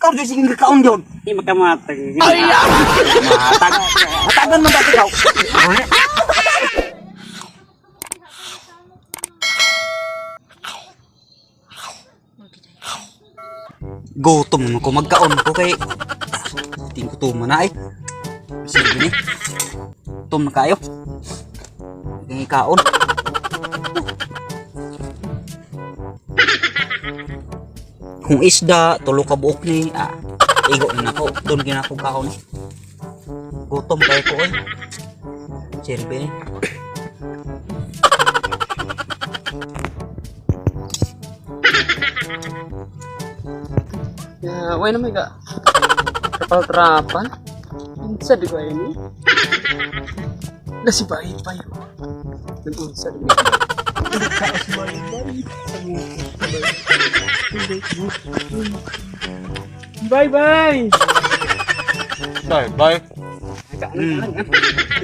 Ikaw jud sige kaon jud. Di makamatag. Matag. Matagan man dati ikaw. Gutom naman ko, magkaon ko kay tingin ko tuma na eh. Sige ni. Gutom na kayo. Kay kaon. Kung isda, tulo ka buok ni. Ah, igo na nako. Doon ginako kaon. Gutom kayo ko eh. Silbi ni. Ya, wala naman ka. Kapal trapa. Unsa di ba ini? Nasi bay bay. Nag-unsa di ba? Si bay bay. Bye bye. Bye bye.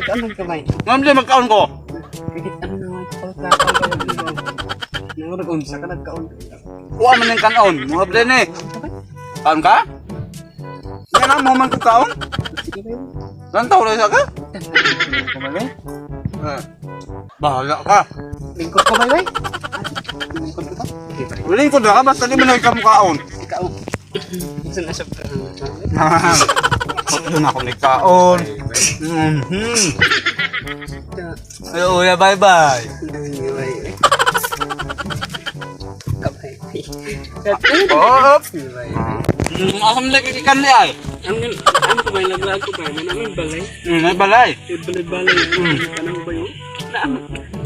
Ikaw ka bay. Ngam di magkaon ko. Kahit ano na kapal trapa kayo. Nag-unsa ka nagkaon. Kuha man ng kanon. Mga blend eh. Kaon ka? Yan ang mo man ko kaon. Sige bay. Lantaw lang sa ka? Kumagay. Eh. Bahala ka. Lingkod ko bay bay. Lingkod ko ba? Okay bay. Uling ko na ka, basta di mo na ikaw kaon. Ikaw. Gusto na siya. Doon ako may kaon. Ay, uya, bye-bye. Oh, asam lagi ikan ni ay. Ang ano ko ba naglaag ko ba man ang balay. May balay. Balay balay. Ano ba yun? Na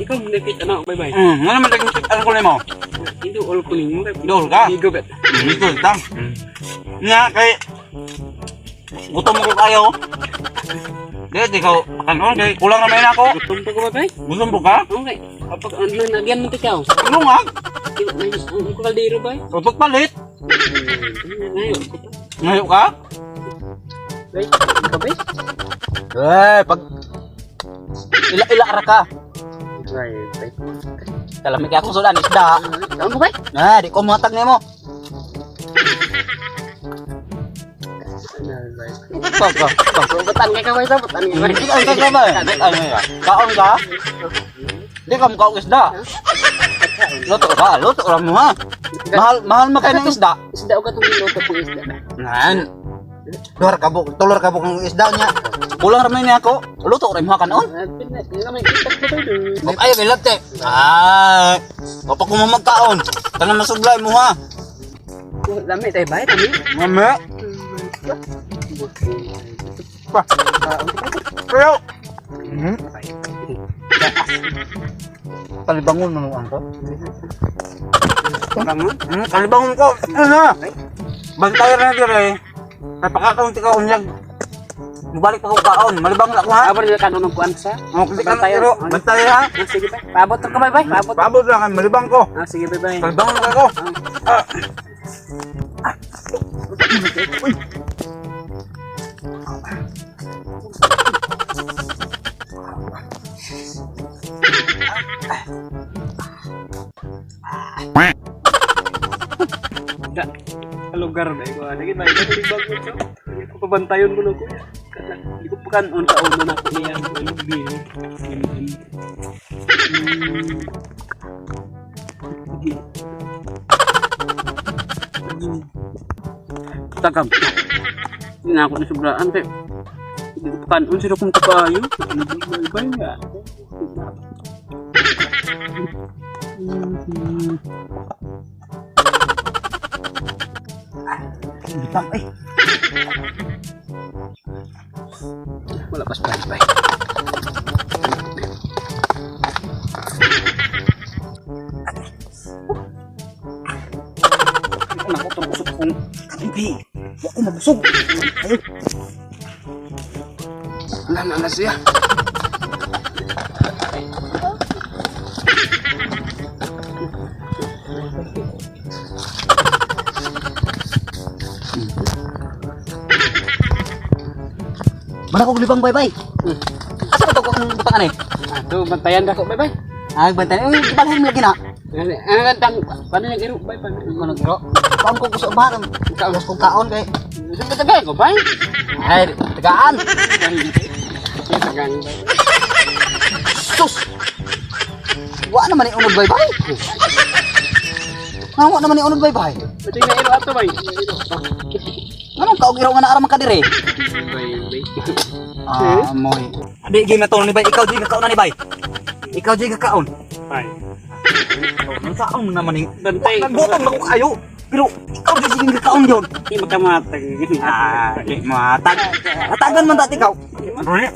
ikaw nakit ano bay bay. Nga naman lagi ano ko nimo. Indo all ko nimo. Indo all ka? Igo bet. Ito tang. Nga kay gutom ko kayo. Di, di ko kanon kay kulang naman ako. Gutom pa ko ba bay? Gutom po ka? Okay. Kapag ano nagyan mo ikaw. Ano nga? Ang kaldero bay. O pagpalit. Ngayon ko pa. Ngayo ka? Bay, ikaw bay? Eh, pag ila-ila ra ka. Bay bay. Kalamig ako sulan isda. Ano bay? Na, di ko matag nimo. Pag pag pag. Butan kay ka bay sa butan kay bay. Ay, ka ba? Ano ya? Kaon ka? Di ka mukha isda. Luto ka, luto ra mo ha. Mahal mahal man kayo ng isda. Isda og katong giluto kong isda ba. Nan. Tulor ka buk, tulor ka buk ng isda niya. Kulang ra man niya ako. Luto ra mo kanon. Bak ayo bilat te. Ah. Kapag ko mamagkaon, tanan masublay mo ha. Lami tayo bay, lami. Mama. Pa. Pero. Kalibangon man ang ko. Bangon? Kalibangon ko. Ano na? Bantay ra na dire. Napakakaunti ka unyag. Mubalik pa ko kaon. Malibangon ako ha. Abor nila kanon ng kuan sa. Oh, kasi ka pero bantay ha. Ah, sige bay. Paabot ka bay bay. Paabot. Paabot lang malibang ko. Ah, sige bay bay. Kalibangon na ako. Ah. Uy. Da. Lugar na ko. Lagi bay ko libag ko. Hindi ko pabantayon ko na ko. Hindi ko pakanon ka una na ko niya. Lubi. Tagam. Hindi na ako na sobraan te. Hindi ko pakanon sila kung kabayo. Ano ba bay nga? Bitang eh. Wala pas bay bay. Ano ko tong usok kong katimpi. Wa ko mabusog. Ayo. Wala na na siya. Mana ko libang bay bay. Asa ba to kung butangan eh? Ato, bantayan dako bay bay. Ah, bantayan. Eh, balhin mo lagi na. Ano tang paano nag iro bay paano? Ano giro? Kaon ko sa ubahan. Kaon ko kaon kay. Sa tagay ko bay. Ay, tagaan. Ay, tagaan bay. Sus. Wa naman ni unod bye-bye. Nga wa naman ni unod bye-bye. Pati nga iro ato bay. Iro. Anong kaog iraw nga naaraman ka dire? Bay bay. Ah, moy. Di game na to ni bay. Ikaw di ka kaon na ni bay. Ikaw di ka kaon. Bay. Ang kaon naman ni. Bantay. Nagutom na ko kayo. Pero ikaw di sige ka kaon yun. Di makamatag. Ah, di matag. Matagan man dati ikaw. Ano niya?